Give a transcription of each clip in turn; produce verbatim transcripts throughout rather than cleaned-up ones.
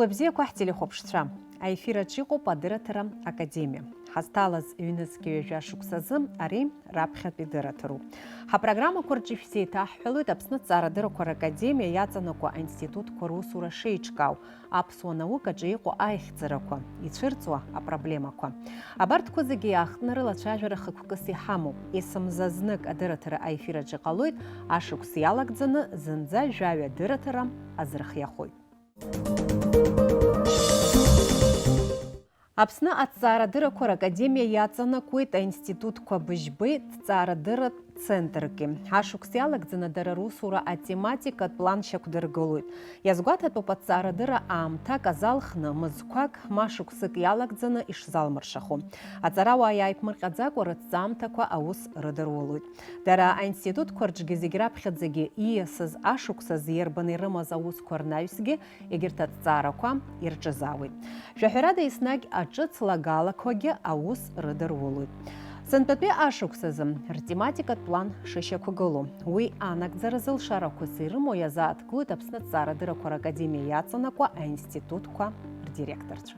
Шәыбзиақәа, ҳтелехәаԥшцәа! Аефир аҿы иҟоуп адырраҭара академиа. Ҳазҭалаз ҩнызқьи ҩажәа шықәсазы ари раԥхьатәи дырраҭароуп. Ҳапрограммақәа рҿы ишәзеиҭаҳҳәалоит Аԥсны аҭҵаарадыррақәа ракадемиа иаҵанакуа аинститутқәа русура шеиҿкаау, аԥсуа наукаҿы иҟоу аихьӡарақәа, ицәырҵуа апроблемақәа. Абарҭқәа зегьы иаахтны рылацәажәара хықәкыс иҳамоуп. Есымза знык адырраҭара аефир аҿы иҟалоит, ашықәс иалагӡаны зынӡа жәаҩа дырраҭара азырхиахоит. Аԥсны аҭҵаарадыррақәа ракадемиа иаҵанакуеит аинститутқәа быжьбеи ҭҵаарадырратә центрки. Ашықәс иалагӡаны дара русура атематикатә план шьақәдыргылоит. Иазгәаҭатәуп аҭҵаарадырра аамҭак азалхны, мызқәак, ма шықәсык иалагӡаны ишзалмыршахо. Аҵарауаа иааиԥмырҟьаӡакәа рыҭҵаамҭақәа аус рыдырулоит. Дара аинститутқәа рҿгьы зегь раԥхьаӡагьы ииасыз ашықәсазы иарбан ирымаз аусқәа рнаҩсгьы егьырҭ аҭҵаарақәа ирҿызаауеит. Жәаҳәарада, еснагь аҿыц лагалақәагьы аус рыдырулоит. Сынтәатәи ашықәсазы ртематикатә план шышьақәгылоу, уи анагӡара зылшарақәас ирымоу иазааҭгылоит Аԥсны аҭҵаарадыррақәа ракадемиа иаҵанакуа аинститутқәа рдиректорцәа.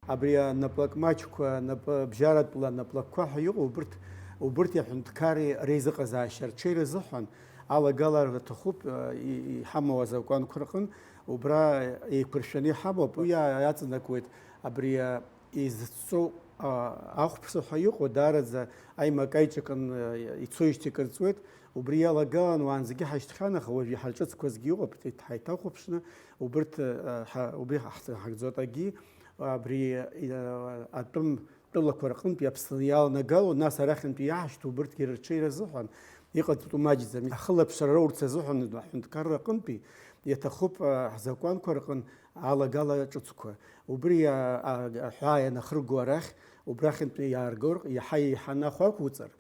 Абри анаплак маҷқәа, напыбжьаратәла анаплакқәа ҳәа иҟоу, убырҭ, убырҭи аҳәынҭқарреи реизыҟазаашьа рҽеира азыҳәан алагалара аҭахуп, и-, иҳамоу азакәанқәа рҟын, убра еиқәыршәаны иҳамоуп. Уи иа-, иаҵанакуеит абри, а, изцо, а, ахәԥса ҳәа иҟоу, даараӡа аимак-аиҿакын, а, ицоижьҭеи кыр ҵуеит. Убри иалагалан уаанӡагьы ҳашьҭхьан, аха уажә иҳарҿыцқәазгьы ыҟоуп, ҳа-, ҳаиҭахәаԥшны, убырҭ, а, ҳа-, убри ҳаҳ-, ҳагӡоит. Агьи, абри, а, атәым тәылақәа рҟынтәи Аԥсны иаланагало, нас арахьынтәи иаҳшьҭоу убырҭгьы рырҽеира азыҳәан иҟаҵатәу маҷӡам. Ахылаԥшра роурц азыҳәан аҳәынҭқарра аҟынтәи иаҭахуп, а, ҳзакәанқәа рҟын алагала ҿыцқәа. Убри, а, а, аҳәаа ианахырго арахь, убрахьынтәи иааргор, иаҳа-еиҳаны ахә ақәуҵар,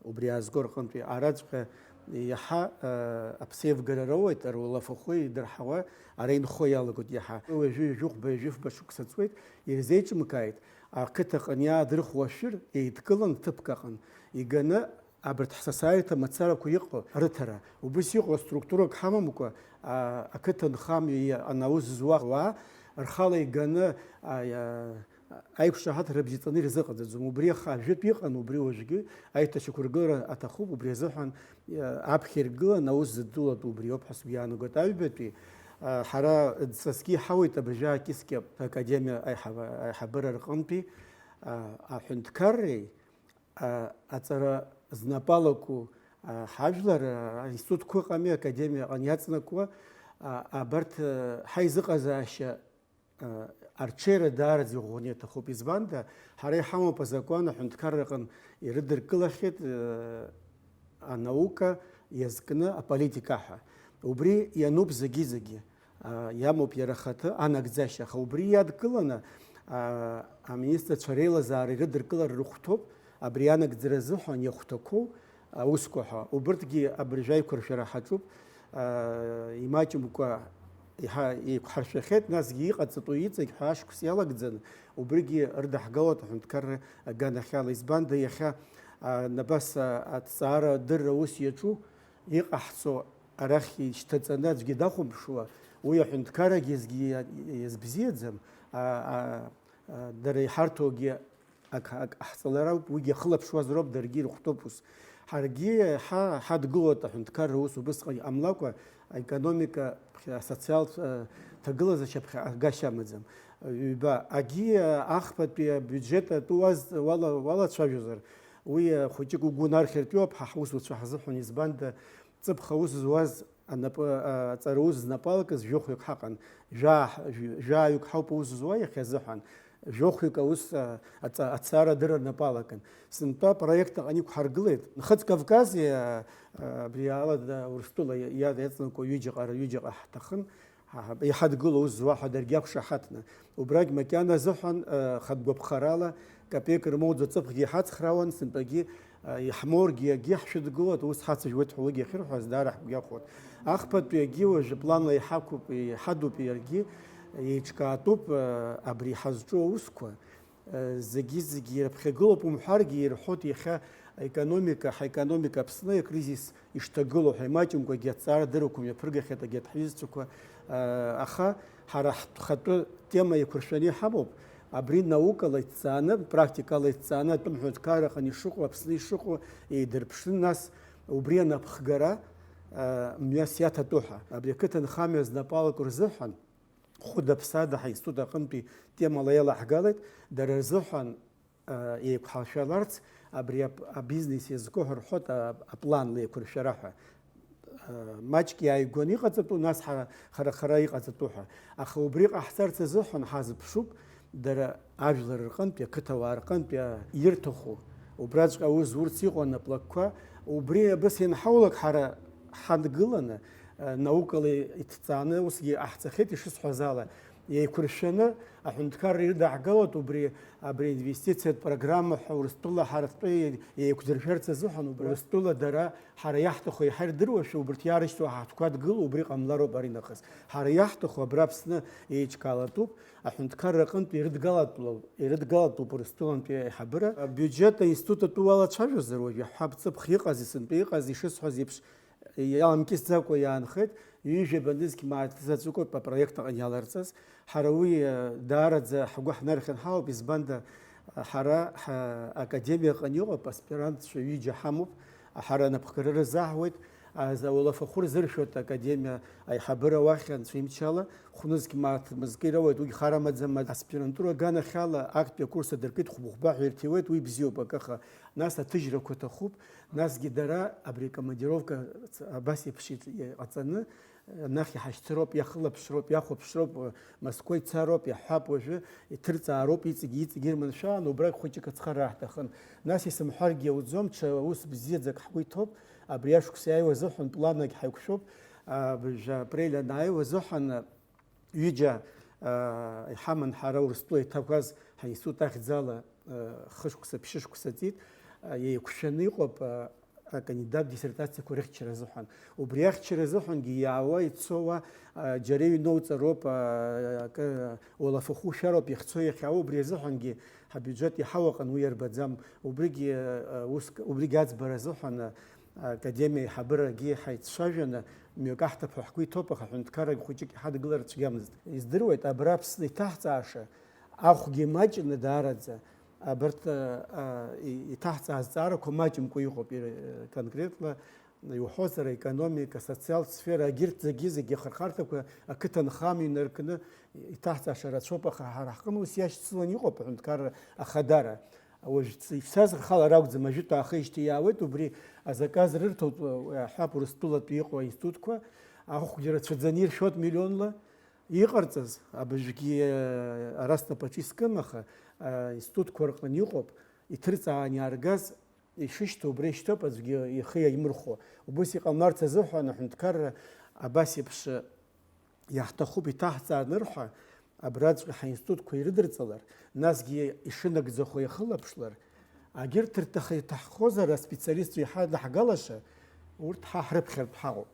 убри аазго рҟынтәи араҵәҟьа иаҳа, а, аԥсеивгара роуеит, руалафахәы идырҳауа, ара инхо иалагоит иаҳа. Уажәы ҩажәихәба, ҩажәифба шықәса ҵуеит, ирзеиҿымкааит, ақыҭаҟны иаадырхуа ашәыр еидкылан ҭыԥк аҟын, иганы абарҭ ҳсасааирҭа мацарақәа иҟоу рыҭара. Убыс иҟоу структурак ҳамамкәа, а, ақыҭа нхамҩа анаус зуа ауаа рхала иганы, а, иа-, аиқәшаҳаҭра бзиаҵаны ирзыҟаҵаӡом. Убри аха ажәытә иҟан, убри уажәгьы аиҭашьақәыргылара аҭахуп, убри азыҳәан, а, аԥхьа иргылан аус зыдтәалатәу убриоуп ҳәа сгәы иаанагоит. Аҩбатәи, а, ҳара сасгьы иҳауеит абыржәы аакьыскьа академиа аиҳаб-, аиҳабыра рҟынтәи, а, аҳәынҭқарреи, а, аҵара знапалаку, а, ҳажәлар, а, аинститутқәа ыҟами, академиа аҟны иаҵанакуа, а, абарҭ, а, ҳаизыҟазаашьа, а, арҽеира даараӡа иӷәӷәаны иаҭахуп. Избанда, ҳара иҳамоуп азакәан аҳәынҭқарра аҟны ирыдыркылахьеит, а, анаука иазкны аполитика ҳәа. Убри иануп зегьы-зегьы. А, иамоуп иара ахаҭа анагӡашьа, аха убри иадкыланы, а, аминистрцәа реилазаара ирыдыркылара рыхәҭоуп, абри анагӡара азыҳәан иахәҭақәоу аусқәа ҳәа. Убырҭгьы абыржәы аиқәыршәара ҳаҿуп, а, имаҷымкәа иҳа-, еиқәҳаршәахьеит, насгьы иҟаҵатәу иҵегь ҳәа ашықәс иалагӡаны, убригьы рыдаҳгалоит аҳәынҭқарра аганахьала. Избанда иахьа, а, абас, а, аҭҵаара адырра аус иаҿу, иҟаҳҵо арахь ишьҭаҵаны аӡәгьы дахәаԥшуа, уи аҳәынҭқаррагьы иазгьы иазбзиаӡам, а, а, а, дара иҳарҭогьы ак, ак ҟаҳҵалар ауп, уигьы ахылаԥшуазароуп, даргьы ирыхәҭоуп ус. Ҳаргьы ҳа-, ҳадгылоит аҳәынҭқарра аус убысҟан иҟамлакәа, аекономика ԥхьа, асоциалтә, а, ҭагылазаашьа ԥхьа ҳаргашьа амаӡам. Ҩба, агьи, а, ахԥатәи абиуџьет атәы уаз-, уала-, уалацәажәозар, уи, а, хәыҷык угәы нархьыртә иоуп, ҳа ҳусуцәа ҳзыҳәан, избанда, ҵыԥх аус зуаз анапы, а, аҵара ус знапы алакыз жәохәҩык ҳаҟан. Жәаа-, жәа-, жәаҩык ҳауп аус зуа иахьа азыҳәан. Жәохәҩык аус, а, аҵа-, аҭҵаара адырра рнапы алакын. Сынтәа апроект аҟны иқәҳаргылеит. Нхыҵ Кавкази, а, а, абри ала, да, Урыстәыла иа-, иа-, иаҵанакуа ҩыџьаҟа, ҩыџьаҟа ҳҭахын. Ҳа-, ҳа-, иҳадгылоу аус зуа ҳәа даргьы ақәшаҳаҭны. Убрагь макьана азыҳәан, а, хатә гәаԥхарала капеик рмоуӡо ҵыԥхгьы иҳацхраауан, сынтәагьы, а, иаҳмоургьы, акгьы ҳшәыдгылоит, ус ҳацыжәуеит ҳәа уигьы ахьырҳәаз даара ҳгәы иахәоит. Ахԥатәи акгьы уажәы планла иҳақәуп, иҳадуп иаргьы, еиҿкаатәуп, а, абри ҳазҿу аусқәа. Зегьы-зегьы ирыԥхьагылоуп умҳәаргьы, ирҳәоит иахьа Аекономика, ҳаекономика Аԥсны акризис ишҭагылоу ҳәа имаҷымкәагьы аҭҵаара дырақәа мҩаԥыргахьеит агьырҭ ҳҩызцәақәа, аха ҳара ҳхатәы тема еиқәыршәаны иҳамоуп, абри наукала иҭҵааны, практикала иҭҵааны атәым ҳәынҭқарраҟны ишыҟоу, Аԥсны ишыҟоу еидырԥшны, нас убри анапхгара мҩас иаҭатәу ҳәа. Абри ақыҭанхамҩа знапы алаку рзыҳәан, хәыда-ԥсада ҳаинститут аҟынтәи темала иалаҳгалеит, дара рзыҳәан еиқәҳалшәаларц абри ап-, абизнес иазку ҳәа рҳәоит, а-, аплан леиқәыршәара ҳәа. Маҷк иааигәаны иҟаҵатәу, нас ҳара, хара-хара иҟаҵатәу ҳәа. Аха убри ҟаҳҵарц азыҳәан ҳазыԥшуп дара ажәлар рҟынтәи, ақыҭауаа рҟынтәи, а, ирҭаху, убраҵәҟьа аус зурц иҟоу анаплакқәа, убри абас ианҳаулак ҳара ҳангыланы, а, наукала иҭҵааны усгьы ҟаҳҵахьеит, ишысҳәаз ала, еиқәыршәаны аҳәынҭқарра ирыдаҳгалоит убри, абри аинвестициатә программа ҳәа Урыстәыла ҳарҭтәы еиқәдыршәарц азыҳәан, убри Урыстәыла дара ҳара иаҳҭаху еиҳа ирдыруашәа, убырҭ иаарышьҭуа ҳаҳҭқәа адгыло убри ҟамлароуп ари нахыс. Ҳара иаҳҭаху абра Аԥсны еиҿкаалатәуп, аҳәынҭқарра аҟынтә ирыдгалатәуп, ирыдгалатәуп Урыстәылантәи аиҳабыра. Абиуџьет аинститут атәы уалацәажәозар уажә, иаҳҳәап, ҵыԥх иҟази сынтәа иҟази ишысҳәаз еиԥш, иаламкьысӡакәа иаанхеит, ҩажәа нызқь мааҭ заҵәыкоуп апроект аҟны иаларҵаз. Ҳара уи, э, даараӡа ҳгәы ҳнархьынҳалоуп, избанда, э, ҳара ҳакадемиаҟны иҟоуп аспирантцәа ҩыџьа ҳамоуп, ҳара анапхгара рзаҳуеит, аз-, ауалафахәы рзыршәоит академиа аиҳабыра уахь анцәа имчала, хәнызқь мааҭ мызкы ирауеит, уигь хар амаӡам, аспирантура аганахьала актәи акурс адыркит, хәба-хәба ҳәа ирҭиуеит, уи бзиоуп, акы, аха нас аҭыжьрақәа ҭахуп, насгьы дара абри акомандировка абас еиԥш иҵ-, иҟаҵаны, анахь иҳашьцыроуп, иахылаԥшроуп, иахәаԥшроуп, Москва ицароуп, иаҳҳәап уажәы, иҭырҵаароуп, иҵегь, иҵегь ирманшәалан, убрагь хәыҷык ацхыраара ҳҭахын. Нас исымҳәаргьы ауӡом, ҽа ус бзиаӡак ҳгәы иҭоуп, абри ашықәс иааиуа азыҳәан планнагь ҳаиқәшәоуп, абыржәы апрель анааиуа азыҳәан, ҩыџьа, а, иҳаман ҳара Урыстәыла иҭақәаз ҳаинститут ахьӡала, а, хышықәса, ԥшьышықәса ҵит, а, еиқәшәаны иҟоуп, а, акандидат диссертациақәа рыхьчара азыҳәан. Убри ахьчара азыҳәангьы иаауа, ицоуа, а, џьара иҩноуҵароуп, а, акы, уалафахәы шәароуп иахьцо иахьаауа, убри азыҳәангьы ҳабиуџьет иҳауаҟан уи иарбаӡам. Убригьы, а, уск-, убригьы аӡбара азыҳәан, а, Академиа аиҳабырагьы ҳаиццәажәаны, мҩак аҳҭап ҳәа ҳгәы иҭоуп, аха ҳәынҭқаррагь хәыҷык иҳадгылар цәгьамызт. Издыруеит, абра Аԥсны иҭаҳҵааша ахәгьы маҷны даараӡа, абарҭ, а, а, и-, иҭаҳҵаа азҵаарақәа маҷымкәа иҟоуп, ир-, конкретла иуҳәозар, аекономика, асоциалтә сфера, агьырҭ зегьы-зегьы ахырхарҭақәа ақыҭанхамҩа инаркны иҭаҳҵааша рацәоуп, аха ҳара ҳҟны ус иашьцыланы иҟоуп аҳәынҭқарра ахадара. Уажә ц-, ишәсазар, ахала ракәӡам, ажәытә аахижьҭеи иаауеит, убри азаказ рырҭоит, уи аҳәап, Урыстәылатәи иҟоу аинститутқәа, ахәгьы рацәаӡаны иршәоит миллионла, иҟарҵаз, абыжәгьы, э, ара снапаҿы искым, аха, э, аинститутқәа рҟны иҟоуп, иҭырҵаан иааргаз, ишышьҭоу убра ишьҭоуп, аӡәгьы ихы иаимырхәо. Убыс иҟамларц азыҳәан аҳәынҭқарра абас еиԥш, э, Иаҳҭахуп иҭаҳҵааныр ҳәа, абраҵәҟьа ҳаинститутқәа ирыдырҵалар, насгьы ишынагӡахо иахылаԥшлар, агьырҭ рҭахы иҭаҳхозар, аспециалистцәа иҳадаҳгалаша, урҭ ҳа ҳрыԥхьартә ҳаҟоуп.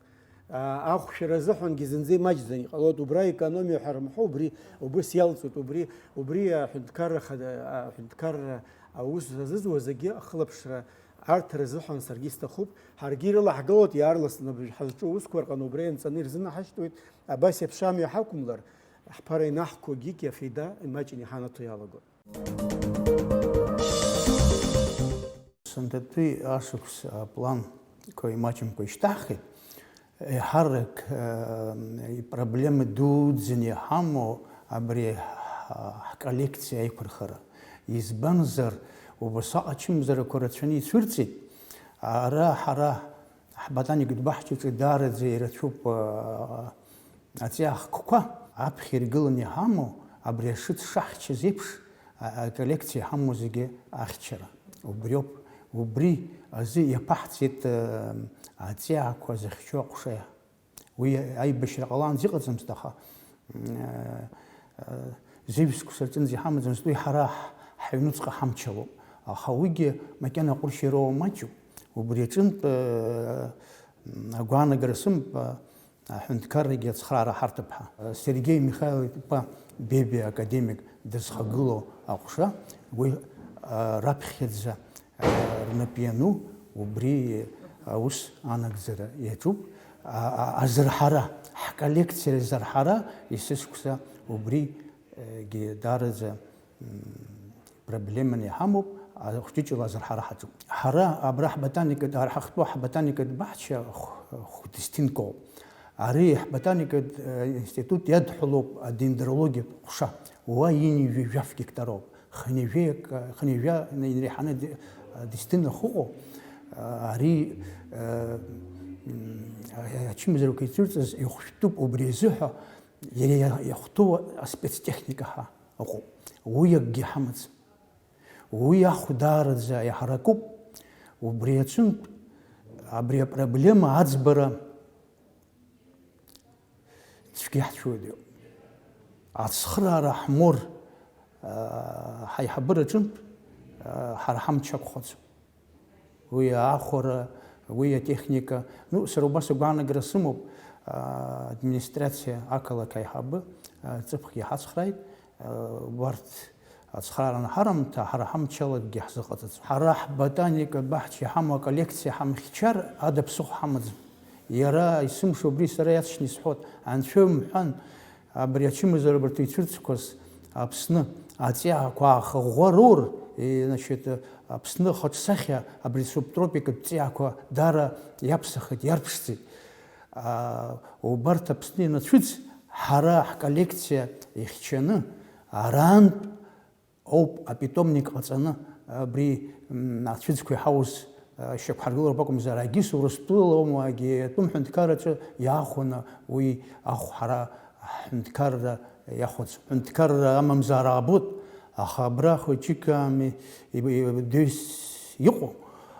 А, ахәшәара азыҳәангьы зынӡа имаҷӡан иҟалоит, убра аекономиа ҳәа рымҳәо, убри убыс иалҵуеит, убри, убри аҳәынҭқарра хада, аҳәынҭқарра аус азызуа зегьы ахылаԥшра Арҭ рзыҳәан саргьы исҭахуп, ҳаргьы ирылаҳгалоит иаарласны абыржә ҳазҿу аусқәа рҟны убра ианҵаны ирзынаҳашьҭуеит, абас еиԥш амҩа ҳақәымлар, ҳԥара инаҳкуа гьикьа феида имаҷны иҳанаҭо иалагоит. Сынтәатәи ашықәс апланқәа имаҷымкәа ишьҭаҳхит. Еиҳарак, э, ипроблема дуӡӡаны иҳамоу абри ҳ-, ҳколлекциа аиқәырхара. Избанзар, убасҟак ачымазарақәа рацәаны ицәырҵит. Ара ҳара ҳботаникатә баҳчаҿы даараӡа ирацәоуп, э, аҵиаа хкқәа. Аԥхьа иргыланы иҳамоу абри ашыц шаҳчаз еиԥш, а-, аколлекциа иҳамоу зегьы ахьчара. Убриоуп, убри азы иаԥаҳҵеит, э, аҵиаақәа зыхьчо аҟәша. Уи аибашьра ҟалаанӡа иҟаӡамызт, аха, м, э, э, зеиԥшқәа сырҿынӡа иҳамаӡамызт, уи ҳара ҳ-, ҳаҩнуҵҟа ҳамчалоуп. Аха уигьы макьана аҟәыршьа ироуа маҷуп. Убри аҿынтә, э, м, агәаанагара сымоуп, э, аҳәынҭқаррагьы ацхыраара ҳарҭап ҳәа. Сергеи Михайлов-иԥа Бебиа академик дызхагылоу аҟәша, уи, э, раԥхьаӡа, э, рнапы иану убри аус анагӡара иаҿуп. А-, а-, азырҳара, ҳколлекциа азырҳара есышықәса убригьы даараӡа, м, проблеманы иҳамоуп, а, хәҷыҷыла азырҳара ҳаҿуп. Ҳара абра ҳботаникатә, ара ҳахьтәоу ҳботаникатә баҳча хә-, хә-дисҭынкоуп. Ари ҳботаникатә, э, институт иадҳәалоуп адендрологиатә ҟәша. Уа ҩынҩажәа гектароуп. Хынҩажәа, хынҩажәа инреиҳаны ди-, дисҭын ахьыҟоу, ари, э, м, ачымазарақәа ицәырҵыз ихәшәтәуп, убри азыҳәа иара иа-, иахәҭоу аспецтехника ҳәа ыҟоуп. Уи акгьы ҳамаӡам. Уи ахә даараӡа иҳаракуп. Убри аҽынтә абри апроблема аӡбара цәгьа иаҳцәуеит. Ацхыраара ҳмор, аа, ҳаиҳабыраҿынтә, аа, ҳара ҳамч ақәхаӡом. Уи аахәара, уи атехника, ну, сара убас агәаанагара сымоуп, аа, администрациа, ақалақь аиҳабы, аа, ҵыԥхгьы ҳацхрааит, аа, убарҭ ацхраара анҳарымҭа, ҳара ҳамчалагьы ҳзыҟаҵаӡом. Ҳара ҳботаникатә баҳча иҳамоу аколлекциа ҳамхьчар ада ԥсыхәа ҳамаӡам. Иара есымша убри сара иаҵшьны исҳәоит, анцәа мҳәан, абри ачымазара абарҭ ицәырҵқәаз Аԥсны аҵиаақәа аахыӷәӷәа роур, е, значит, Аԥсны ахаҿсахьа абри субтропикатә ҵиаақәа даара иаԥсахеит, иарԥшӡеит. А, убарҭ Аԥсны ианацәыӡ, ҳара ҳколлекциа ихьчаны, арантә ауп апитомник ҟаҵаны, абри, м, ацәыӡқәа иҳауз, а, шьақәҳаргылароуп акәымзар, егьыс Урыстәылоума, егьи атәым ҳәынҭқарраҿы иаахәаны уи ахә ҳара ҳҳәынҭқарра иахәаӡом. Ҳәынҭқарра амамзар аабоит, аха абра хәыҷык ами, иб-, иб-, дыҩс иҟоу,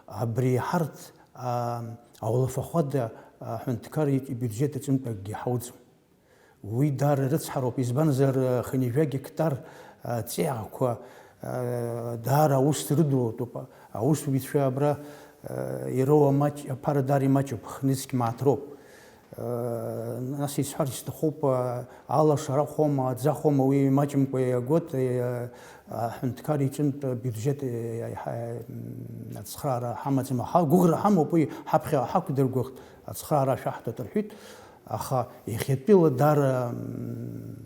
абри ҳарҭ, а, аулафахәада аҳәынҭқар ибиуџьет аҿынтә акгьы ҳауӡом. Уи даара рыцҳароуп, избанзар, хынҩажәа гектар, а, ҵиаақәа, а, даара аус рыдулатәуп. Аусзуҩцәа абра, а, ироуа маҷ-, аԥара даара имаҷуп, хнызқь мааҭ роуп. А, нас исҳәар исҭахуп, а, алашара хоума, аӡахоума, уи имаҷымкәа иагоит, а, аҳәынҭқар иҿынтә абиуџьет, а, иаҳа, м, ацхраара ҳамаӡам, аха гәыӷра ҳамоуп, уи ҳаԥхьа ҳақәдыргәыӷт, ацхраара шәаҳҭоит рҳәеит. Аха иахьатәиала даара, м,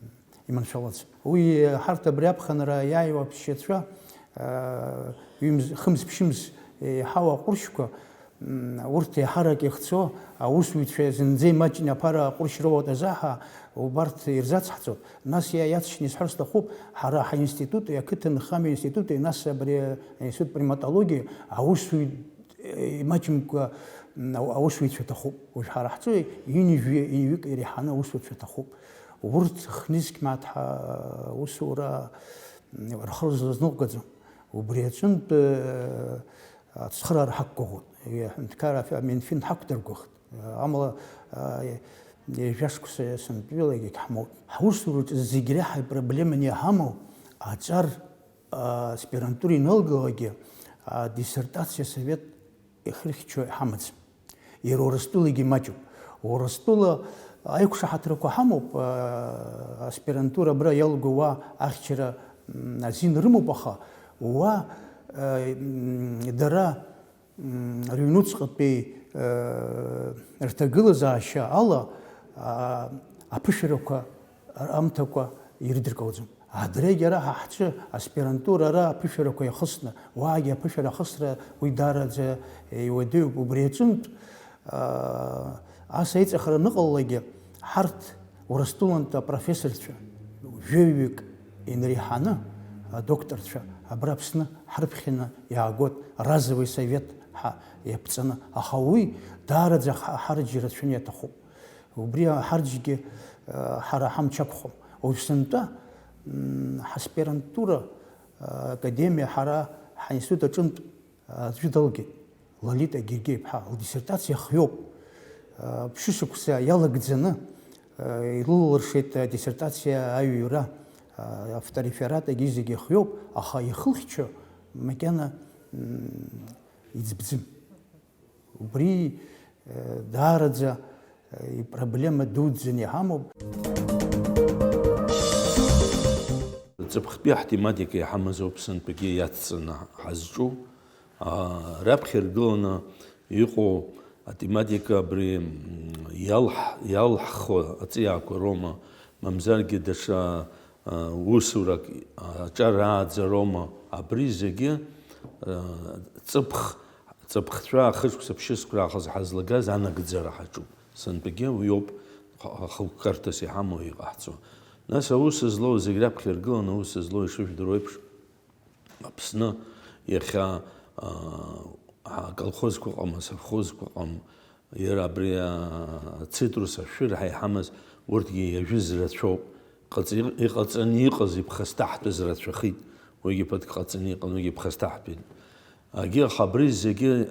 иманшәалаӡом. Уи ҳарҭ абри аԥхынра иааиуа аԥсшьацәа, а, ҩымз-, хымз-ԥшьымз иҳауа аҟәыршьқәа, м, урҭ еиҳарак ихцо, аусзуҩцәа зынӡа имаҷны аԥара аҟәыршь роуеит азаҳа, убарҭ ирзацҳҵоит. Нас иа-, иаҵшьны исҳәар сҭахуп, ҳара ҳаинститути, ақыҭанхамҩа институти, нас абри аинститут приматологии аусзуҩ-, имаҷымкәа, м, ау-, аусзуҩцәа ҭахуп. Уажә ҳара ҳҿы ҩынҩажәи ҩык иреиҳаны аусзуҩцәа ҭахуп. Урҭ хнызқь мааҭ ҳа-, аусура, м, рхы рзазныҟәгаӡом. Убри аҿынтә, э, ацхыраара ҳақәгәыӷуеит. Иа-, аҳәынҭқарра аф-, Минфин ҳақәдыргәыӷт. Амала, а, ҩажәа шықәса сынтәыла егьагь ҳмоуп. Ҳусураҿы зегь реиҳа ипроблеманы иҳамоу аҿар, а, аспирантура ианалгалакгьы, а, диссертациа асовет иахьырхьчо иҳамаӡам. Иара Урыстәылагьы маҷуп. Урыстәыла аиқәшаҳаҭрақәа ҳамоуп, а, аспирантура абра иалгоу уа ахьчара, м, азин рымоуп, аха уа, а, м, дара м, рыҩнуҵҟатәи, э, рҭагылазаашьа ала, а, аԥышәарақәа, амҭакәа ирыдыркылаӡом. Адырҩегь ара ҳа ҳҿы аспирантура ара аԥышәарақәа иахысны, уаагьы аԥышәара ахысра уи даараӡа иуадаҩуп. Убри аҿынтә, а, ас аиҵахара аныҟалалакгьы, ҳарҭ Урыстәылантә апрофессорцәа, жәаҩык инреиҳаны адокторцәа абра Аԥсны ҳрыԥхьаны иаагоит, разовый совет ҳәа иаԥҵаны, аха уи даараӡа ҳа-, ҳарыџьа рацәаны иаҭахуп. Убри ҳарџьгьы, э, ҳара ҳамч ақәхом. Уажә сынтәа, м, ҳаспирантура, э, академиа ҳара ҳаинститут аҿынтә аӡәы далгеит, Лолита Гергеи-иԥҳа, лдиссертациа хҩоуп. Ԥшьышықәса иалагӡаны илылылыршеит адиссертациа аҩра, автореферат, егьи зегьы хҩоуп, аха ихылхьчо макьана, м, иӡбӡым. Убри, э, даараӡа, э, ипроблема дуӡӡаны иҳамоуп. Ҵыԥхтәи ҳтематика иҳамаз ауп сынтәагьы иацҵаны ҳазҿу. Раԥхьа иргыланы иҟоу атематика абри иалҳ-, иалҳхуа аҵиаақәа роума, мамзаргьы даҽа усурак аҿар ааӡароума, абри зегьы ҵыԥх, ҵыԥхцәа ахышықәса ԥшьышықәса раахыс ҳазлагаз анагӡара ҳаҿуп. Сынтәагьы уиоуп ахықәкырҭас иҳамоу иҟаҳҵо. Нас аус злоу зегь раԥхьа иргыланы аус злоу ишыжәдыруа еиԥш, Аԥсны иахьа аколхозқәа ыҟам, асовхозқәа ыҟам, иара абри ацитрус ашәыр ҳәа иҳамаз урҭгьы иажәыз рацәоуп. Ҟаҵ-, иҟаҵаны иҟаз иԥхасҭаҳтәыз рацәахеит, уигьы ԥыҭк ҟаҵаны иҟан, уигьы иԥхасҭаҳтәит. Агьы аха абри зегьы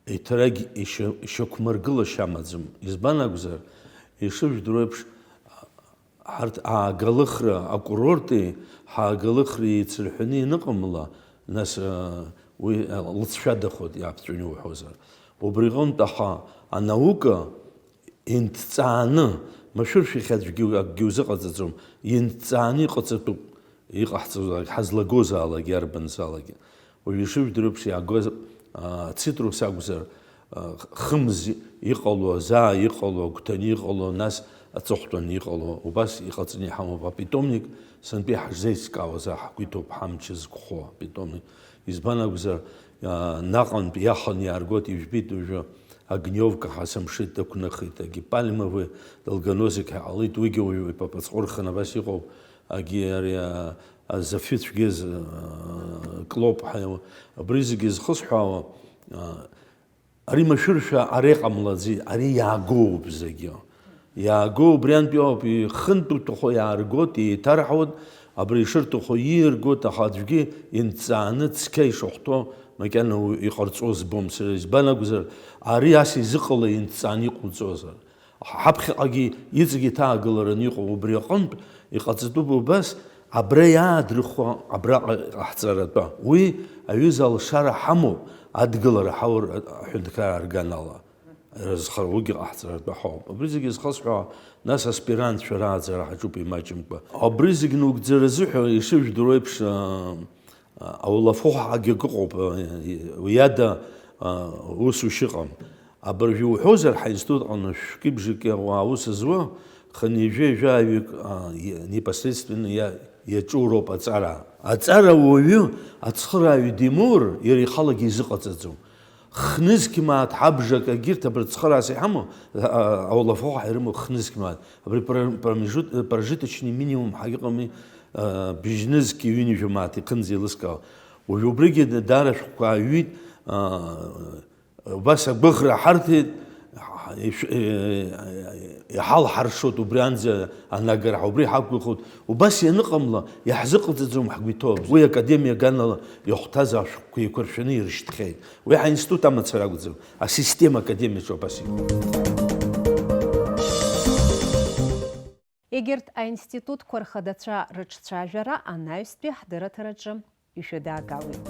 еиҭарагь ишьа-, ишьақәмыргылашьа амаӡам. Избан акәзар, ишыжәдыруа еиԥш, Ҳарҭ аагалыхра акурорти ҳаагалыхреи еицырҳәаны ианыҟамла, нас, уи лҵшәадахоит, иаԥҵәаны иуҳәозар. Убри аҟынтә, аха анаука инҭҵааны, машәыршәахьа аӡәгьы акгьы узыҟаҵаӡом, инҭҵааны иҟаҵатәуп, иҟаҳҵозаалак, ҳазлагозаалак, иарбанзаалакгьы. Уажә ишыжәдыруа еиԥш иаагоз, а, ацитрус акәзар, а, хымз иҟало, азаа иҟало, агәҭаны иҟало, нас аҵыхәтәаны иҟало, убас иҟаҵаны иҳамоуп. Апитомник сынтәа иҳашзеиҿкаауаз ҳгәы иҭоуп, ҳамч зқәхо апитомник. Избан акәзар, а, наҟынтә иахан иааргоит, ижәбеит уажәы Огневка ҳәа сымшит, дықәнахит, егьи Пальмовы, Долгоносик ҳәа ҟалеит, уигьы уаҩы ипапа ҵҟәырхан абас иҟоуп, егьи ари, а, Азафицәгьы з-, Клоп ҳәа, абри зегьы зхысҳәаауа, ари машәыршәа, ари ҟамлаӡеит, ари иаагоуп зегьы. Иаагоу убриантәи ауп, ихынтә уҭаху иааргоит, еиҭарҳауеит, абри ишырҭаху ииргоит, аха аӡәгьы инҵааны цқьа ишахәҭоу макьана уи иҟарҵо збом сара, избан акәзар, ари ас изыҟала инҵааны иҟауҵозар. Ҳаԥхьаҟагьы иҵегь иҭаагалараны иҟоу убри аҟынтә иҟаҵатәуп убас, абра иаадрыхуа абраҟа иҟаҳҵаратәа. Уи аҩыза алшара ҳамоуп адгылара ҳаур аҳәынҭқарра арганала. Рызхаругьы ҟаҳҵаратәы ҳауп. Абри зегьы зхысҳәаауа, нас аспирантцәа рааӡара ҳаҿуп имаҷымкәа. Абри зегь нугӡара азыҳәа, ишыжәдыруа еиԥш, а, а, аулафахәгьы акы ыҟоуп, а, уи ада, а, усушьа ыҟам. Абыржәы иуҳәозар, ҳаинститут аҟны шәкы-бжаки ауаа аус зуа, хынҩажәи жәаҩык, а, и-, непосредственно иа-, иаҿу роуп аҵара. Аҵара уаҩы, ацхырааҩ димоур, иара ихалагьы изыҟаҵаӡом. Хнызқь мааҭ ҳабжак, егьырҭ абарҭ цхырааса иҳамоу, а, аулафахәҳа ирымоу хнызқь мааҭ. Абри пр-, промежут-, прожиточный минимум ҳәа иҟами, а, бжьнызқь ҩынҩажәа мааҭ ихынӡа еилыскаауа. Уажә убригьы даара ашәҟәқәа ааҩит, а, убас агәыӷра ҳарҭеит, ишә-, е, иҳалҳаршоит убрианӡа анагара, убри ҳақәгәыӷуеит. Убас ианыҟамла, иаҳзыҟаҵаӡом ҳгәы иҭоу. Уи академиа аганала иахәҭаз ашәҟәқәа еиқәыршәаны ирышьҭхьеит. Уи ҳаинститут амацара акәӡам, асистема академиаҿы абас иҟоуп. Егьырҭ аинститутқәа рхадацәа рыҿцәажәара анаҩстәи ҳдырраҭараҿы ишәыдаагалоит.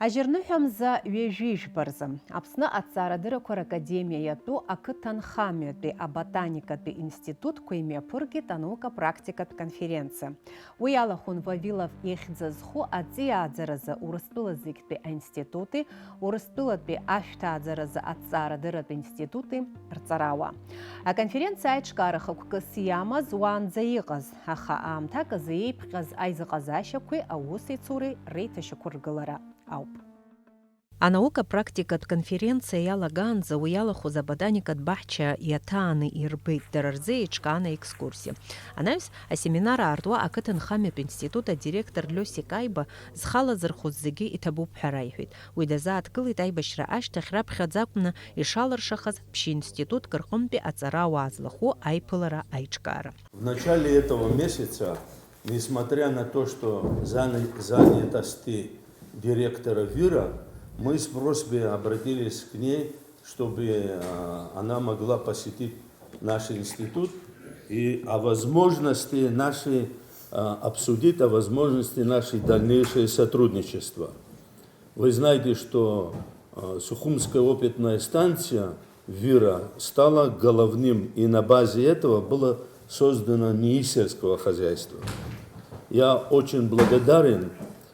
Ажьырныҳәа мза ҩажәи жәба рзы Аԥсны аҭҵаарадыррақәа ракадемиа иатәу ақыҭанхамҩатәи аботаникатәи институтқәа имҩаԥыргеит анаука-практикатә конференциа. Уи иалахәын Вавилов ихьӡ зху аҵиааӡаразы Урыстәыла зегьтәи аинститути, Урыстәылатәи ашәҭааӡаразы аҭҵаарадырратә институти рҵарауаа. Аконференциа аиҿкаара хықәкыс иамаз уаанӡа иҟаз, аха аамҭак азы еиԥҟьаз аизыҟазаашьақәеи аусеицуреи реиҭашьақәыргылара ауп. Анаука-практикатә конференциа иалагаанӡа уи иалахәыз аботаникатә баҳча иаҭааны ирбеит, дара рзы еиҿкаан аекскурсиа. Анаҩс асеминар аартуа ақыҭанхамҩатә институт адиректор Лиосик Аиба зхала зырхәыз зегьы иҭабуп ҳәа раиҳәеит. Уи дазааҭгылеит аибашьра ашьҭахь раԥхьаӡа акәны ишалыршахаз ԥшьа институтк рҟынтәи аҵарауаа злахәу аиԥылара аиҿкаара. В начале этого месяца, несмотря на то, что заны-, занятости директора ВИРа, мы с просьбой обратились к ней, чтобы, а, она могла посетить наш институт и о возможности нашей, а, обсудить о возможности нашей дальнейшее сотрудничества. Вы знаете, что, а, Сухумская опытная станция ВИРа стала головным, и на базе этого было создано НИИ сельского хозяйства. Я очень благодарен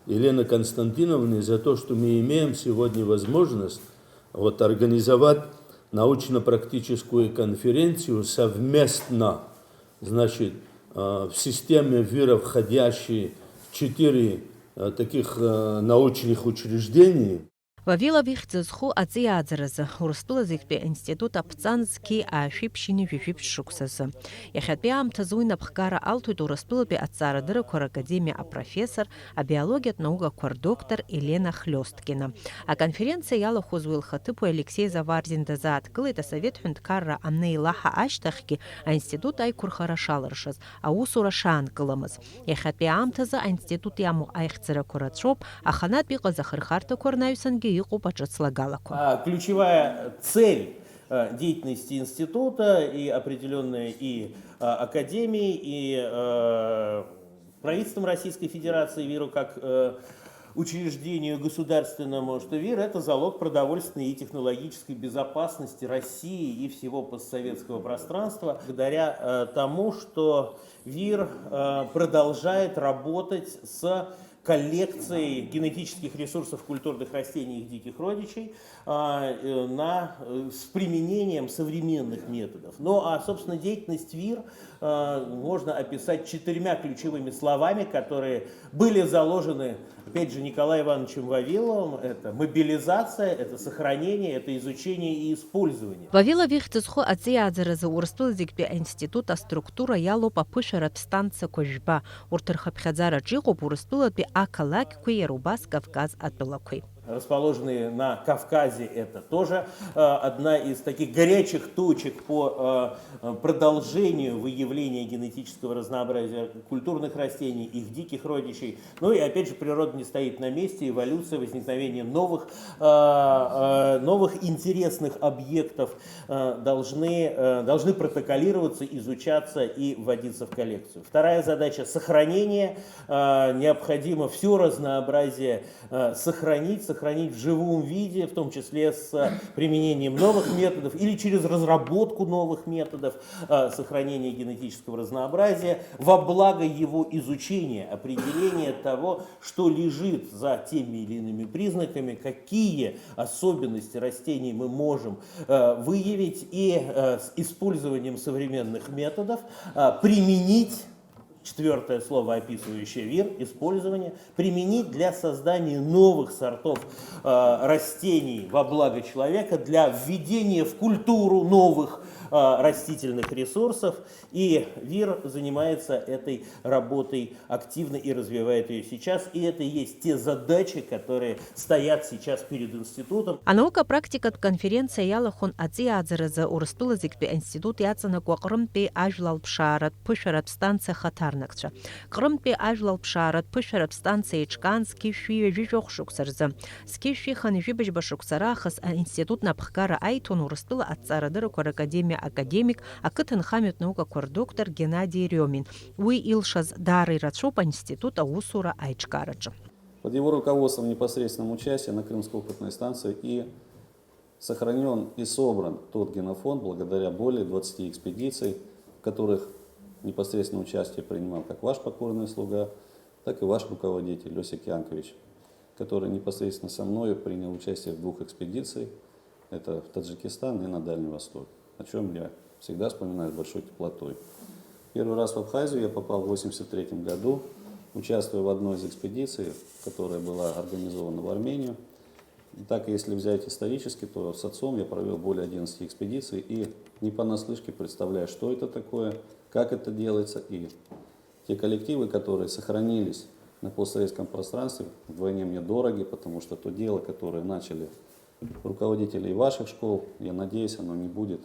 Елены Константиновны за то, что мы имеем сегодня возможность вот организовать научно-практическую конференцию совместно, значит, э, в системе вира входящие четыре, э, таких, э, научных учреждений. Вавилов ихьӡ зху аҵиааӡаразы Урыстәыла зегьтәи аинститут аԥҵан зқьи аашәи ԥшьынҩажәи жәиԥшь шықәсазы. Иахьатәи аамҭазы уи напхгара алҭоит Урыстәылатәи аҭҵаарадыррақәа ракадемиа апрофессор, абиологиатә наукақәа рдоктор Елена Хлиосткина. Аконференциа иалахәыз уи лхаҭыԥуаҩ Алексеи Заварзин дазааҭгылеит асовет ҳәынҭқарра анеилаҳа ашьҭахьгьы аинститут аиқәырхара шалыршаз, аусура шаанкыламыз. Иахьатәи аамҭазы аинститут иамоу аихьӡарақәа рацәоуп, аханатә иҟаз ахырхарҭақәа рнаҩсангьы иҟоуп аҿыц лагалақәа. А, ключевая цель, э, деятельности института и определённая и, э, академии, и, э, правительством Российской Федерации, веру, как, э, учреждению государственному, что вир — это залог продовольственной и технологической безопасности России и всего постсоветского пространства, благодаря, э, тому, что вир, э, продолжает работать с коллекцией генетических ресурсов культурных растений и их диких родичей, а, э, на, э, с применением современных методов. Ну, а, собственно, деятельность вир, э, можно описать четырьмя ключевыми словами, которые были заложены, опять же, Николаем Ивановичем Вавиловым. Это мобилизация, это сохранение, это изучение и использование. Вавилов ихьӡ зху аҵиааӡаразы Урыстәыла зегьтәи аинститут аструктура иалоуп аԥышәаратә станциақәа жәба. Урҭ рхыԥхьаӡараҿ иҟоуп Урыстәылатәи ақалақьқәеи иара убас Кавказ атәылақәеи. Расположенные на Кавказе, это тоже, э, одна из таких горячих точек по, э, э, продолжению выявления генетического разнообразия культурных растений, их диких родичей. Ну и опять же, природа не стоит на месте, эволюция, возникновение новых, э, э, новых интересных объектов, э, должны, э, должны протоколироваться, изучаться и вводиться в коллекцию. Вторая задача — сохранение. Э, необходимо всё разнообразие, э, сохранить, сохранить в живом виде, в том числе с, э, применением новых методов или через разработку новых методов, э, сохранения генетического разнообразия во благо его изучения, определения того, что лежит за теми или иными признаками, какие особенности растений мы можем, э, выявить и, э, с использованием современных методов, э, применить, четвёртое слово, описывающее вир, использование, применить для создания новых сортов, э, растений во благо человека, для введения в культуру новых, э, растительных ресурсов. И вир занимается этой работой активно и развивает её сейчас. И это и есть те задачи, которые стоят сейчас перед институтом. Анаукапрактикатә конференциа иалахәын аҵиааӡаразы Урыстәыла зегьтәи аинститут иаҵанакуа Ҟрымтәи ажәлалԥшааратә ԥышәаратә станциа ахаҭарнакцәа. Ҟрымтәи ажәлалԥшааратә ԥышәаратә станциа еиҿкаан зқьи шәи ҩажәи жәохә шықәса рзы. Зқьи шәи хынҩажәи быжьба шықәса раахыс аинститут напхгара аиҭон Урыстәыла аҭҵаарадыррақәа ракадемиа академик, ақыҭанхамҩатә наукақәа рдоктор Геннади Рёмин. Уи илшаз даара ирацәоуп аинститут аусура аиҿкаараҿы. Под его руководством, непосредственным участием на Крымской опытной станции и сохранён и собран тот генофонд благодаря более двадцати экспедиций, в которых непосредственно участие принимал как ваш покорный слуга, так и ваш руководитель Осип Янкович, который непосредственно со мною принял участие в двух экспедициях. Это в Таджикистан и на Дальний Восток, о чём я всегда вспоминаю с большой теплотой. Первый раз в Абхазию я попал в восемьдесят третьем году, участвуя в одной из экспедиций, которая была организована в Армению. И так, если взять исторически, то с отцом я провёл более одиннадцати экспедиций и не понаслышке представляю, что это такое, как это делается, и те коллективы, которые сохранились на постсоветском пространстве, вдвойне мне дороги, потому что то дело, которое начали руководители и ваших школ, я надеюсь, оно не будет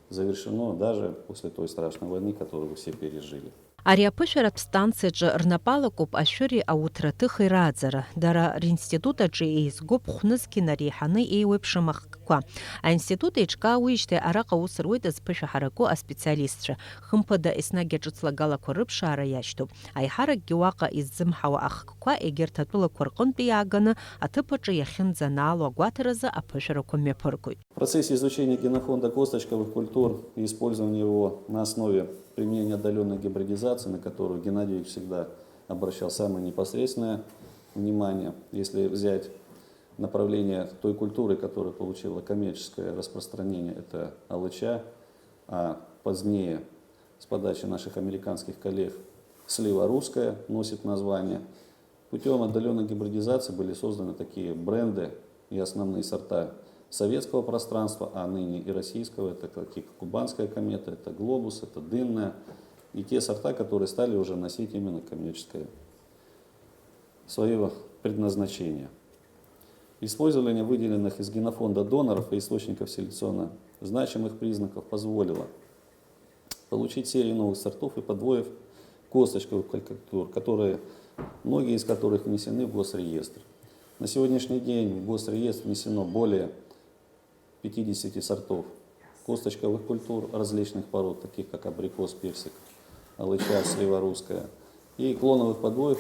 завершено даже после той страшной войны, которую вы все пережили. Ари аԥышәаратә станциаҿы рнапалакуп ашәыри ауҭраҭыхи рааӡара. Дара ринститут аҿы еизгоуп хәнызқь инареиҳаны еиуеиԥшым ахкқәа. Аинститут еиҿкаауеижьҭеи араҟа аус руеит зԥышәа ҳараку аспециалистцәа. Хымԥада, еснагь аҿыц лагалақәа рыԥшаара иашьҭоуп. Аиҳаракгьы уаҟа иззымҳауа ахкқәа егьырҭ атәылақәа рҟынтәи иааганы аҭыԥ аҿы иахьынӡанаало агәаҭаразы аԥышәарақәа мҩаԥыргоит. В процессе изучения генофонда косточковых культур и использования его на основе применения отдалённой гибридизации, на которую Геннадий всегда обращал самое непосредственное Внимание, если взять направление той культуры, которая получила коммерческое распространение, это алыча, а позднее с подачи наших американских коллег слива русская носит название. Путем отдаленной гибридизации были созданы такие бренды и основные сорта советского пространства, а ныне и российского. Это такие как кубанская комета, это глобус, это дынная. И те сорта, которые стали уже носить именно коммерческое свое предназначение. Использование выделенных из генофонда доноров и источников селекционно значимых признаков позволило получить серии новых сортов и подвоев косточковых культур, которые, многие из которых внесены в госреестр. На сегодняшний день в госреестр внесено более пятидесяти сортов косточковых культур различных пород, таких как абрикос, персик, алыча, слива русская, и клоновых подвоев,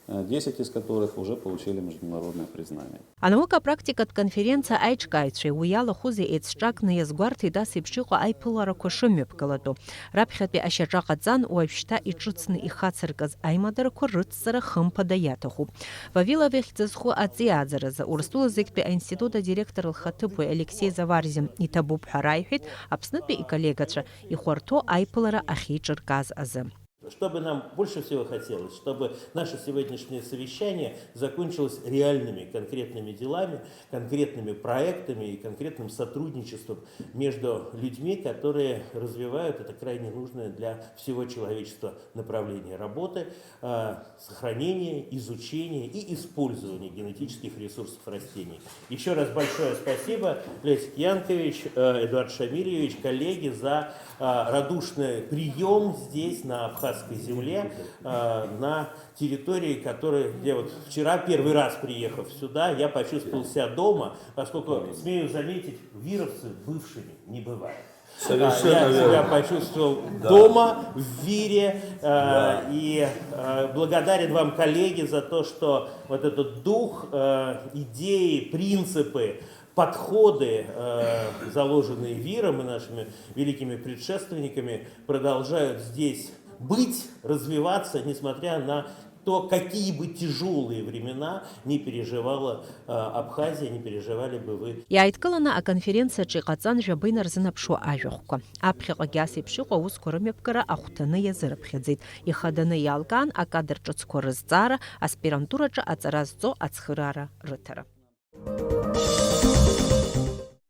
э, десять из которых уже получили международное признание. Анаукапрактикатә конференциа аиҿкааҩцәеи уи иалахәызеи еицҿакны иазгәарҭеит ас еиԥш иҟоу аиԥыларақәа шымҩаԥгалатәу. Раԥхьатәи ашьаҿа ҟаҵан, уажәшьҭа иҿыцны ихацыркыз аимадарақәа рыцҵара хымԥада иаҭахуп. Вавилов ихьӡ зху аҵиааӡаразы Урыстәыла зегьтәи аинститут адиректор лхаҭыԥуаҩ Алексеи Заварзин иҭабуп ҳәа раиҳәеит Аԥснытәи иколлегацәа ихәарҭоу аиԥылара ахьеиҿыркааз азы. Что бы нам больше всего хотелось, чтобы наше сегодняшнее совещание закончилось реальными, конкретными делами, конкретными проектами и конкретным сотрудничеством между людьми, которые развивают это крайне нужное для всего человечества направление работы, э, сохранение, изучение и использование генетических ресурсов растений. Еще раз большое спасибо, Лесик Янкович, э, Эдуард Шамильевич, коллеги, за, э, радушный прием здесь, на абхазской земле, э, на территории, которая, где вот вчера, первый раз приехав сюда, я почувствовал себя дома, поскольку, смею заметить, вировцы бывшими не бывают. Совершенно верно. А, я себя почувствовал дома, в вире, э, и, э, благодарен вам, коллеги, за то, что вот этот дух, э, идеи, принципы, подходы, э, заложенные виром и нашими великими предшественниками, продолжают здесь быть, развиваться, несмотря на то, какие бы тяжёлые времена не переживала, э, Абхазия, не переживали бы вы. Иааидкыланы аконференциаҿы иҟаҵан жәаба инарзынаԥшуа ажәахәқәа. Аԥхьаҟагьы ас еиԥш иҟоу аусқәа рымҩаԥгара ахәҭаны иазырыԥхьаӡеит. Ихаданы иалкаан акадр ҿыцқәа рызҵаара, аспирантураҿы аҵара зҵо ацхыраара рыҭара.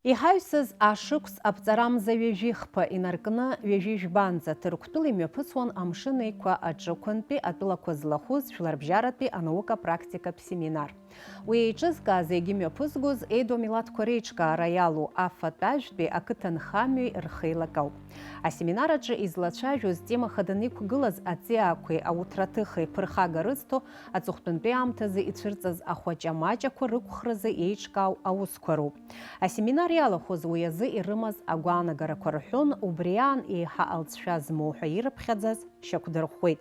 Иҳаҩсыз ашықәс аԥҵарамза ҩажәи хԥа инаркны ҩажәи жәбанӡа Ҭырқәтәыла имҩаԥысуан Амшын Еиқәа аҿықәантәи атәылақәа злахәыз Жәларбжьаратәи анаука-практикатә семинар. Уи еиҿызкааз егьи мҩаԥызгоз еидоу амилаҭқәа реиҿкаара иалоу афатә ажәтәи ақыҭанхамҩеи рхеилак ауп. Асеминар аҿы излацәажәоз тема хаданы иқәгылаз аҵиаақәеи ауҭраҭыхеи ԥырхага рызҭо аҵыхәтәантәи аамҭазы ицәырҵыз ахәаҷа-маҷақәа рықәхразы еиҿкаау аусқәа роуп. Асеминар иалахәыз уи азы ирымаз агәаанагарақәа рҳәон, убри аан еиҳа алҵшәа змоу ҳәа ирыԥхьаӡаз шьақәдырӷәӷәеит.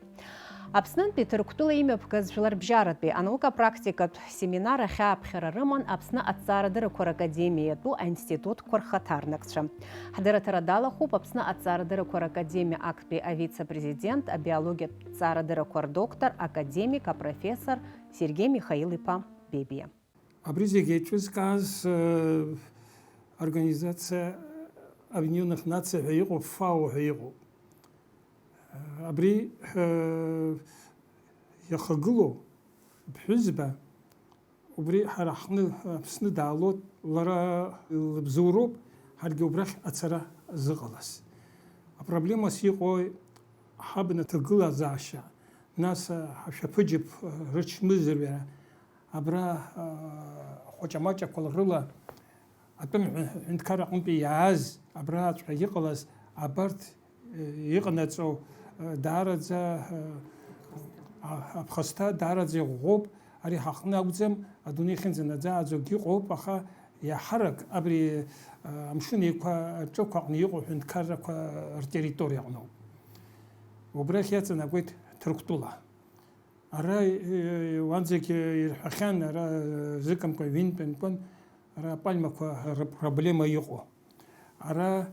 Аԥснынтәи Ҭырқәтәыла имҩаԥгаз Жәларбжьаратәи анаука-практикатә семинар ахь ааԥхьара рыман Аԥсны аҭҵаарадырақәа ракадемиа иатәу аинститутқәа рхаҭарнакцәа. Ҳдырраҭара далахәуп Аԥсны аҭҵаарадырақәа ракадемиа актәи авице-президент, абиологиатә ҭҵаарадырақәа рдоктор, академик, апрофессор Сергеи Михаил-иԥа Бебиа. Абри зегь еиҿызкааз, э, Организация Объединённых Наций ҳәа иҟоуп, фао ҳәа иҟоуп. Э, абри, э, иахагылоу ԥҳәызба, убри ҳара ҳҟны, Аԥсны даалоит, лара лыбзоуроуп, ҳаргьы убрахь ацара зыҟалаз. Апроблемас иҟои ҳабна ҭагылазаашьа, нас, э, ҳашәаԥыџьаԥ, э, рыҽмызырҩра, абра, э, хәаҷамаҷақәа рыла атәым ҳәынҭқарра аҟынтәи иааз, абраҵәҟьа иҟалаз абарҭ, э, иҟанаҵо, э, даараӡа, э, а-, аԥхасҭа даараӡа иӷәӷәоуп. Ари ҳаҟны акәӡам, адунеи ахьынӡанаӡааӡогь иҟоуп, аха иаҳарак абри, э, Амшын Еиқәа аҿықә аҟны иҟоу ҳәынҭқаррақәа ртерриториа аҟноуп. Убрахь иаҵанакуеит Ҭырқәтәыла. Ара, э, уанӡагь ирҳәахьан, ара, э, зыкымкәа ҩынтә-ҩынтәын, ара апальмақәа рыпроблема иҟоу. Ара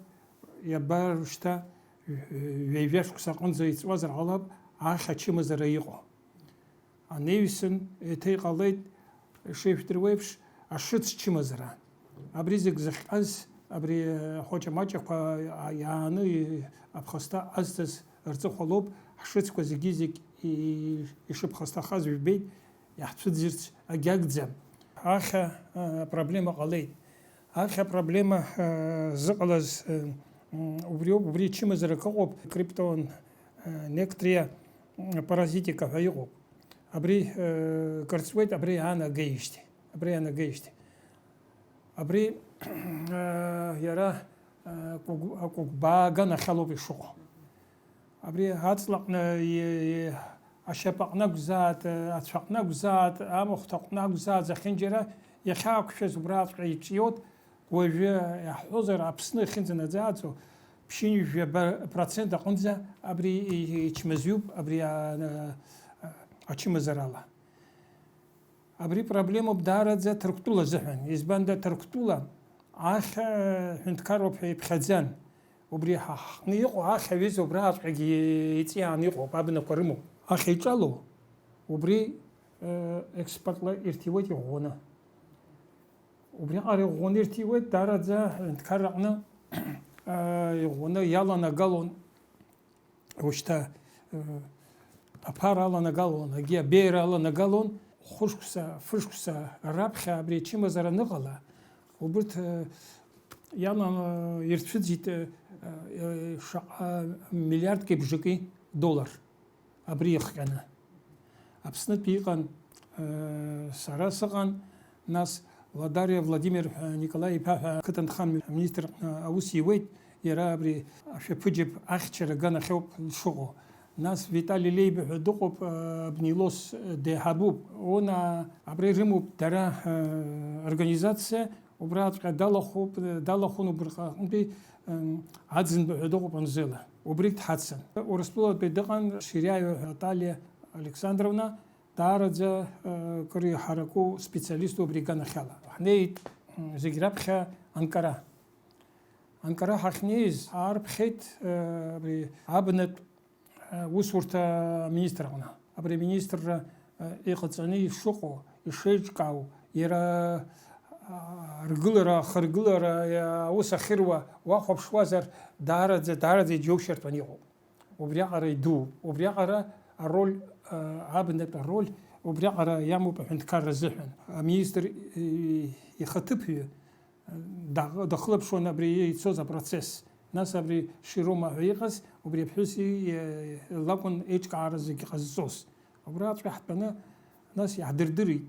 иаба шьҭа, э, ҩажәа шықәса аҟынӡа иҵуазар ҟалап, ахь ачымазара иҟоу. Анаҩсан еиҭа иҟалеит, ишыжәдыруа еиԥш, ашыц чымазара. Абри зегь зыхҟьаз, абри ахәаҷамаҷақәа иааны аԥхасҭа азҭаз рҵыхәа лоуп, ҳшыцқәа зегьы-зегь ишыԥхасҭахаз жәбеит, иаҳцәыӡырц агьагӡам. Ахьа, а, проблема ҟалеит. Ахьа проблема, а, зыҟалаз, а, м, убриоуп, убри чымазарак ыҟоуп, криптон, а, нектриа, м, паразитика ҳәа иҟоуп. Абри, а, кырҵуеит, абри аанагеижьҭеи, абри аанагеижьҭеи. Абри, а, иара, а, кәыгә-, акәыкәбаа аганахьалоуп ишыҟоу. Абри аҵлаҟны, и-, и-, ашьапаҟны акәзааит, ацәаҟны акәзааит, амахәҭаҟны акәзааит, зехьынџьара иахьаақәшәаз убраҵәҟьа иҿиоит, уажәы иаҳҳәозар, Аԥсны иахьынӡанаӡааӡо, ԥшьынҩажәаба процент аҟынӡа абри и-, ичмазаҩуп, абри а-, а-, ачымазарала. Абри проблемоуп даараӡа Ҭырқәтәыла азыҳәан. Избанда Ҭырқәтәыла ахь, э, ҳәынҭқарроуп ҳәа иԥхьаӡан. Убри ҳа ҳҟны иҟоу ахь аҩыза убраҵәҟьагьы иҵиааны иҟоуп, абнақәа рымоуп. Ахь иҿало, убри, э, експортла ирҭиуеит иӷәӷәаны. Убриаҟара иӷәӷәаны ирҭиуеит, даараӡа ҳәынҭқарраҟны, э, иӷәӷәаны иаланагалон. Ушьҭа, э, аԥара аланагалон, егьи абеиара аланагалон, хәышықәса, фышықәса раԥхьа абри ачымазара аныҟала, убырҭ, э, иалан, э, ирцәыӡит, э, э, шаҟа миллиардки бжаки доллар абри ихҟьаны. Аԥснытәи иҟан, э, сара сыҟан, нас Ладариа Владимир ҳәа Николаи-иԥа ҳәа ақыҭанхамҩа аминистр аҟны аус иуеит, иара абри ашәаԥыџьаԥ ахьчара аганахьоуп дшыҟоу. Нас Витали Леиба ҳәа дыҟоуп, э, Бнилос, э, деиҳабуп. Она абри рымоуп дара, э, организациа, убраҵәҟьа далахәуп, э, далахәын убраҟантәи, э, Аӡынба ҳәа дыҟоуп Анзела. Убригь дҳацын. Урыстәылатәи дыҟан Шириаио ҳәа Наталиа Александровна, даараӡа, э, кыр иҳараку специалисту абри аганахьала. Ҳнеит, м, зегь раԥхьа Анкара. Анкара ҳахьнеиз, ҳаарԥхьеит, э, абри абнатә, э, усурҭа аминистр аҟны. Абри аминистрра, э, иҟаҵаны ишыҟоу, ишеиҿкаау, иара, а, ргылара, ахыргылара, иа-, аус ахьыруа уахәаԥшуазар, даараӡа, даараӡа иџьоушьартәын иҟоуп. Убриаҟара идууп. Убриаҟара ароль, а, абнатә ароль убриаҟара иамоуп аҳәынҭқарра азыҳәан. Аминистр, и-, ихаҭыԥҩы, а, да-, дахылаԥшуан абри ицоз апроцесс. Нас абри Широма ҳәа иҟаз, убри аԥҳәыси, е, лакәын еиҿкаара зегьы ҟазҵоз. Убраҵәҟьа ҳтәаны, нас иаҳдырдырит.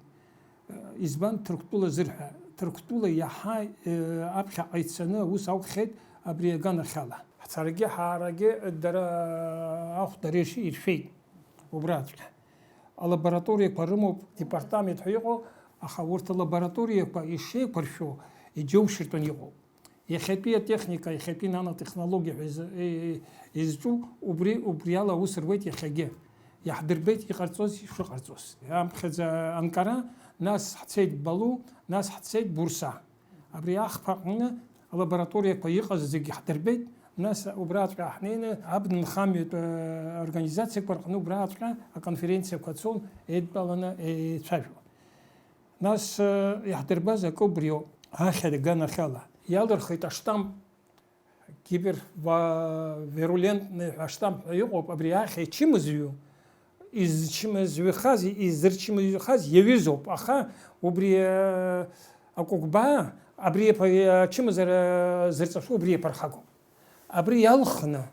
Избан Ҭырқәтәыла зырҳәа? Ҭырқәтәыла иаҳа, э, аԥхьаҟа ицаны аус аухьеит абри аганахьала. Ҳцарагьы ҳаарагьы дара ахәда реиԥш иршәеит убраҵәҟьа. Алабораториақәа рымоуп, департамент ҳәа иҟоу, аха урҭ алабораториақәа ишеиқәыршәоу иџьоушьартәын иҟоуп. Иахьатәи атехника, иахьатәи нанотехнологиа ҳәа изы-, е-, е-, изҿу убри, убриала аус руеит иахьагьы. Иаҳдырбеит иҟарҵоз ишыҟарҵоз. Иаамԥхьаӡа Анкара, нас ҳцеит Балу, нас ҳцеит Бурса. Абри ахԥа аҟны алабораториақәа иҟаз зегьы ҳдырбеит, нас убраҵәҟьа ҳнеины абнанхамҩатә, э, организациақәа рҟны убраҵәҟьа аконференциақәа цон, еидтәаланы еицәажәон. Нас, э, иаҳдырбаз акы убриоуп, ахьа аганахьала. Иалырхит аштамп, гипервирулентный ҳәа аштамп ҳәа иҟоуп, абри ахьа ичымазаҩу, изчымазаҩхаз, изырчымазаҩхаз иаҩызоуп, аха убри, э, акәыкәбаа, абри иаԥ-, ачымазара зырҵашәо убри иаԥырхагоуп. Абри иалхны,